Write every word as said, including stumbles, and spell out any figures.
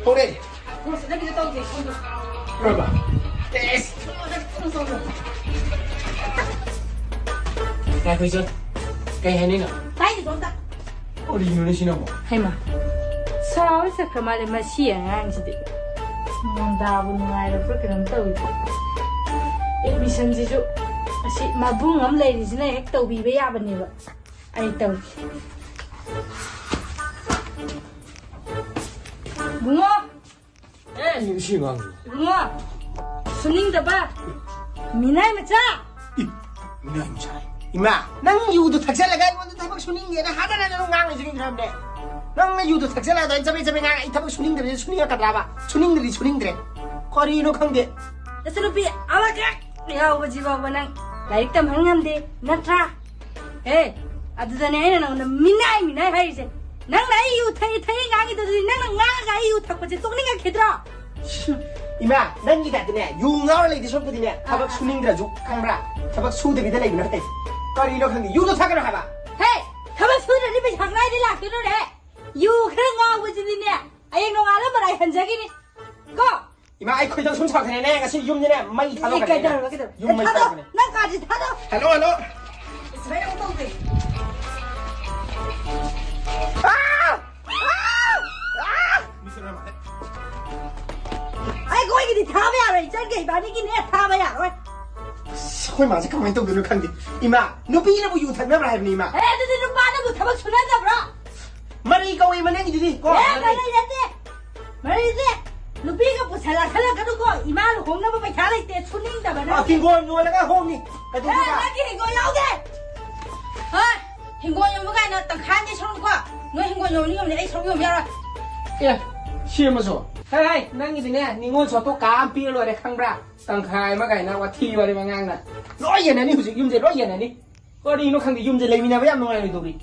ꯍꯧꯔꯦ꯫ ꯅꯪꯒꯤꯗꯣ ꯇꯧꯗꯦ, ꯁꯣꯝꯗ꯫ ꯂꯣꯏꯔꯕ? ꯑꯦꯁ! ꯉꯥꯏꯈꯣ, ꯏꯆꯦ꯫ ꯀꯩ ꯍꯥꯏꯅꯤꯡꯉꯤꯅꯣ? ꯇꯥꯏꯅꯦ, ꯁꯣꯝꯗ꯫ ꯀꯔꯤꯅꯣꯅꯦ ꯁꯤꯅ ꯑꯃꯨꯛ? ꯍꯩꯃꯥ, ꯁꯥꯎꯔ ꯆꯠꯈ꯭ꯔ ꯃꯥꯜꯂꯦ ꯃꯁꯤ ꯑꯉꯥꯡꯁꯤꯗꯤ꯫ ꯃꯣꯟꯗꯥꯕꯨ ꯅꯨꯡꯉꯥꯏꯔꯕ꯭ꯔꯥ ꯀꯩꯅꯣꯝ ꯇꯧꯏ꯫ ꯑꯦꯗꯃꯤꯁꯟꯁꯤꯁꯨ ꯑꯁꯤ ꯃꯕꯨꯡ ꯑꯃ ꯂꯩꯔꯤꯁꯤꯅ ꯍꯦꯛ ꯇꯧꯕꯤꯕ ꯌꯥꯕꯅꯦꯕ꯫ ꯑꯩ ꯇꯧꯒꯦ꯫ ꯕꯨꯡꯉꯣ! ꯑꯦ, ꯁꯤ ꯑꯉꯥꯡꯁꯦ꯫ ꯏꯕꯨꯡꯉꯣ, ꯁꯨꯅꯤꯡꯗꯕ ꯃꯤꯅꯥꯏ ꯃꯆꯥ! ꯏ, ꯃꯤꯅꯥꯏ ꯃꯆꯥ꯫ ꯏꯃꯥ, ꯅꯪ ꯌꯨꯗꯣ ꯊꯛꯆꯜꯂꯒ ꯑꯩꯉꯣꯟꯗ ꯊꯕꯛ ꯁꯨꯅꯤꯡꯗꯦꯅ ꯍꯥꯟꯅ ꯅꯪ ꯉꯥꯡꯉꯤꯁꯦ ꯀꯩꯒꯤꯅꯣ ꯍꯥꯏꯕꯅꯦ? ꯅꯪꯅ ꯌꯨꯗꯣ ꯊꯛꯆꯜꯂꯒ ꯑꯗꯨꯃꯥꯏꯅ ꯆꯕꯦꯠ ꯆꯕꯦꯠ ꯉꯥꯡꯉ ꯑꯩ ꯊꯕꯛ ꯁꯨꯅꯤꯡꯗꯕꯁꯦ ꯁꯨꯅꯤꯡꯉꯛꯀꯗ꯭ꯔꯥꯕ? ꯁꯨꯅꯤꯡꯗ꯭ꯔꯗꯤ ꯁꯨꯅꯤꯡꯗ꯭ꯔꯦ꯫ ꯀꯔꯤꯅꯣ ꯈꯪꯗꯦ꯫ ꯅꯆꯟꯅꯨꯄꯤ ꯑꯃꯈꯛ ꯌꯥꯎꯕꯁꯤ ꯐꯥꯎꯕ ꯅꯪ ꯂꯥꯏꯔꯤꯛ ꯇꯝꯍꯟ ꯉꯝꯗꯦ, ꯅꯠꯇ꯭ꯔꯥ? ꯑꯦ, ꯑꯗꯨꯗꯅꯦ ꯑꯩꯅ ꯅꯉꯣꯟꯗ ꯃꯤꯅꯥꯏ, ꯃꯤꯅꯥꯏ ꯍꯥꯏꯔꯤꯁꯦ꯫ ꯅꯪꯅ ꯑꯩ ꯌꯨ ꯊꯛꯏ, ꯊꯛꯏ ꯉꯥꯡꯉꯤꯗꯨꯗꯤ ꯅꯪꯅ ꯉꯥꯡꯉꯒ ꯑꯩ ꯌꯨ ꯊꯛꯄꯁꯦ ꯇꯣꯛꯅꯤꯡꯉꯛꯈꯤꯗ꯭ꯔꯣ? ꯏꯃꯥ, ꯅꯪꯒꯤ ꯇꯥꯏꯞꯇꯅꯦ, ꯌꯨ ꯉꯥꯎꯔ ꯂꯩꯗꯣꯏ ꯁꯔꯨꯛꯄꯨꯗꯤꯅꯦ, ꯊꯕꯛ ꯁꯨꯅꯤꯡꯗ꯭ꯔꯁꯨ, ꯈꯪꯕ꯭ꯔꯥ? ꯊꯕꯛ ꯁꯨꯗꯕꯤꯗ ꯂꯩꯕꯅ ꯐꯩ꯫ ꯀꯔꯤꯅꯣ ꯈꯪꯗꯦ, ꯌꯨꯗꯣ ꯊꯛꯀꯅꯨ ꯍꯥꯏꯕ꯫ ꯍꯦ, ꯊꯕꯛ ꯁꯨꯗ꯭ꯔꯗꯤ ꯄꯩꯁꯥ ꯀꯗꯥꯏꯗꯩ ꯂꯥꯛꯇꯣꯏꯅꯣꯅꯦ? ꯌꯨ ꯈꯔ ꯉꯥꯎꯕꯁꯤꯗꯤꯅꯦ, ꯍꯌꯦꯡ ꯅꯣꯡꯉꯥꯜꯂ ꯃꯔꯥꯏ ꯍꯟꯖꯈꯤꯅꯤ꯫ ꯀꯣ? ꯏꯃꯥ, ꯑꯩ ꯈꯣꯏꯗꯧ ꯁꯨꯝ ꯁꯥꯎꯈꯠꯂꯦꯅꯦ, ꯉꯁꯤ ꯌꯨꯝꯗꯅꯦ ꯃꯩ ꯊꯥꯗꯣꯛꯈ꯭ꯔꯅꯤ꯫ ꯀꯩꯗꯧꯔꯕ, ꯀꯩꯗꯧꯔꯕ? ꯌꯨꯝ ꯃꯩ ꯊꯥꯗꯣꯛ, ꯊꯥꯗꯣꯛꯈ꯭ꯔꯅꯤ꯫ ꯅꯪ ꯀꯥꯁꯤ ꯊꯥꯗꯣꯛ꯫ Hello, hello. ꯁꯨꯃꯥꯏꯅ ꯑꯃꯨꯛ ꯇꯧꯗꯦ꯫ ꯑꯥ! ꯑꯥ! ꯑꯥ! ꯑꯩꯈꯣꯏꯒꯤꯗꯤ ꯊꯥꯕ ꯌꯥꯔꯣꯏ, ꯏꯆꯟꯒ ꯏꯕꯥꯅꯤꯒꯤꯅꯦ ꯊꯥꯕ ꯌꯥꯔꯣꯏ꯫ ꯑꯁ, ꯑꯩꯈꯣꯏ ꯃꯥꯁꯦ ꯀꯃꯥꯏꯅ ꯇꯧꯗꯣꯏꯅꯣ ꯈꯪꯗꯦ꯫ ꯏꯃꯥ, ꯅꯨꯄꯤꯅꯕꯨ ꯌꯨ ꯊꯛꯅꯕ꯭ꯔꯥ ꯍꯥꯏꯕꯅꯤ, ꯏꯃꯥ? ꯑꯦ, ꯑꯗꯨꯗꯤ ꯅꯨꯄꯥꯅꯕꯨ ꯊꯕꯛ ꯁꯨꯅꯗꯕ꯭ꯔꯣ? ꯃꯔꯩ ꯀꯧꯏ ꯃꯅꯤꯡꯒꯤꯗꯨꯗꯤ, ꯀꯣ? ꯑꯦ, ꯃꯔꯩ꯫ ꯃꯔꯩ ꯅꯠꯇꯦ꯫ ꯃꯔꯩꯁꯦ, ꯅꯨꯄꯤꯒ ꯄꯨꯁꯜꯂꯛꯁꯜꯂꯛꯀꯅꯨꯀꯣ, ꯏꯃꯥ ꯂꯨꯍꯣꯡꯅꯕ ꯄꯩꯁꯥ ꯂꯩꯇꯦ, ꯁꯨꯅꯤꯡꯗꯕꯅ꯫ ꯑ, ꯍꯤꯡꯒꯣꯜ ꯌꯣꯜꯂꯒ ꯍꯣꯡꯅꯤ꯫ ꯑꯦ, ꯀꯩꯗꯧꯗꯣꯏꯕ? ꯅꯪꯒꯤ ꯍꯤꯡꯒꯣꯜ ꯌꯥꯎꯗꯦ꯫ ꯍꯣꯏ, ꯍꯤꯡꯒꯣꯜ ꯌꯣꯟꯕ ꯀꯥꯏꯅ ꯇꯪꯈꯥꯏ ꯑꯃꯗꯤ ꯁꯔꯨꯛꯀꯣ꯫ ꯅꯣꯏ ꯍꯤꯡꯒꯣꯜ ꯌꯣꯟꯅꯤ ꯌꯣꯟꯅꯤ, ꯑꯩ ꯁꯔꯨꯛ ꯌꯣꯟꯕ ꯌꯥꯔꯣꯏ꯫ ꯑꯦ, ꯁꯤ ꯑꯃꯁꯨ꯫ ꯍꯦ, ꯍꯦ, ꯅꯪꯒꯤꯗꯤꯅꯦ, ꯅꯤꯉꯣꯜ ꯁꯣꯠꯇꯣ ꯀꯥ ꯑꯃ ꯄꯤꯔ ꯂꯣꯏꯔꯦ, ꯈꯪꯕ꯭ꯔꯥ? ꯇꯪꯈꯥꯏ ꯑꯃ ꯀꯥꯏꯅ ꯋꯥꯊꯤ ꯋꯥꯔꯦꯝ ꯑꯉꯥꯡꯅ꯫ ꯂꯣꯏ ꯌꯦꯟꯅꯅꯤ ꯍꯧꯖꯤꯛ, ꯌꯨꯝꯁꯦ ꯂꯣꯏ ꯌꯦꯟꯅꯅꯤ꯫ ꯀꯔꯤꯅꯣ ꯈꯪꯗꯦ, ꯌꯨꯝꯁꯦ ꯂꯩꯃꯤꯟꯅꯕ ꯌꯥꯝ ꯅꯨꯡꯉꯥꯏꯔꯣꯏꯗꯧꯔꯤ꯫